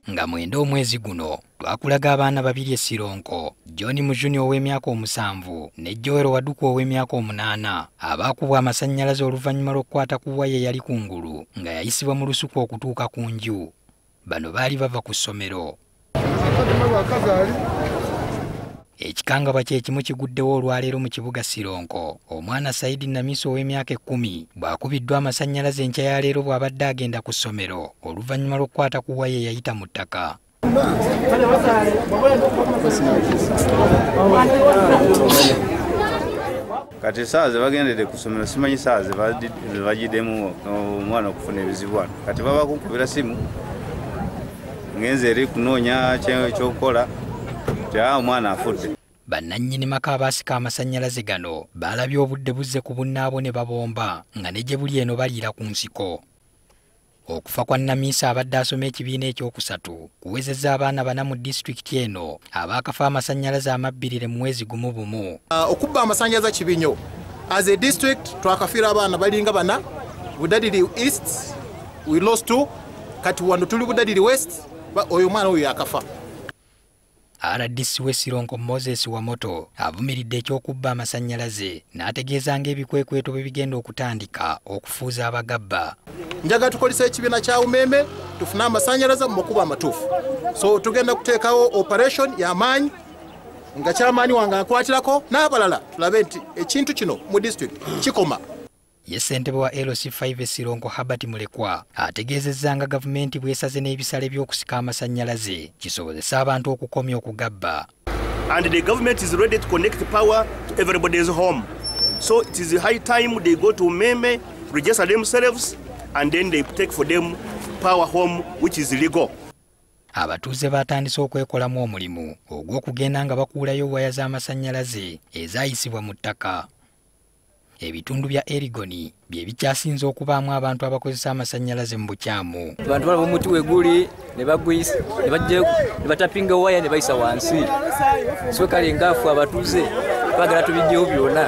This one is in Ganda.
Nga 9 omwezi guno twakulaga abaana babiri e Sironko, John Mujuni ow'emyaka 7 ne Joel Waduku ow'emyaka 8 abaakubwa amasannyalaze oluvannyuma lw'okukwata ku waya eyali ku ngulu nga yayisibwa mu lusuku okutuuka ku nju. Bano baali bava ku ssomero. Ekikangabwa kye kimu kiguddewo olwaleero mu kibuga Sironko. Omwana Saidi Namiso ow'emyaka 10 bw'akubiddwa amasannyalaze enkya ya leero bw'abadde agenda ku ssomero oluvannyuma lw'okukwata ku waya eyayita mu ttaka. Kati essaawa ze bagendedde ku ssomero simanyi ssaawa ze bagiddemu omwana okufuna ebizibu wano. Kati baba kunkubira simu ngenze eri kunoonya ekyokukola omwana afudde. Bannannyini maka abaasika amasannyalaze gano baalabye obudde buzze ku bunnaabwo ne babomba nga ne gye buli eno baliira ku nsiko. Okufa kwa Namiisa abadde asoma ekibiina ekyokusatu kuwezezza abaana 4 mu disitulikiti eno abaakafa amasannyalaze amabbirire mu mwezi gumu bumu. Okubba amasannyalaze kibi nnyo. As a district twakafiira abaana balinga 4, Budadiri East we lost 2, kati wano tuli Budadiri West, oyo omwana oyo yakafa. RDC w'e Sironko Moses Wamoto avumiridde eky'okubba amasannyalaze n'ategeeza ng'ebikwekweto bwe bigenda okutandika okufuuza abagabba. Njagala tukozese ekibiina kya Umeme tufune amasannyalaze mu makubo amatuufu. So tugenda kuteekawo operation y'amaanyi nga kyamaanyi wange akwatirako n'abalala tulabe nti ekintu kino mu district kikoma. Ye ssentebe wa LC5 Sironko Herbert Mulekwa ategeezezza nga gavumenti bw'esaze n'ebisale by'okusika amasannyalaze kisobozesa abantu okukomya okugabba. And the government is ready to connect power to everybody's home. So it is high time they go to Umeme, register themselves, and then they take for them power home, which is legal. Abatuuze batandise okwekolamu omulimu ogw'okugenda nga bakuulayo waya z'amasannyalaze ezaayisibwa mu ttaka. Ebitundu bya Erigoni bye bikyasinze okubaamu abantu abakozesa amasannyalaze mu bukyamu. Abantu balaba omuti we guli ne baguyisa ne bajja ne batapinga waya ne bayisa wansi. So kale ngaafu abatuuze twagala tubijjewo byonna.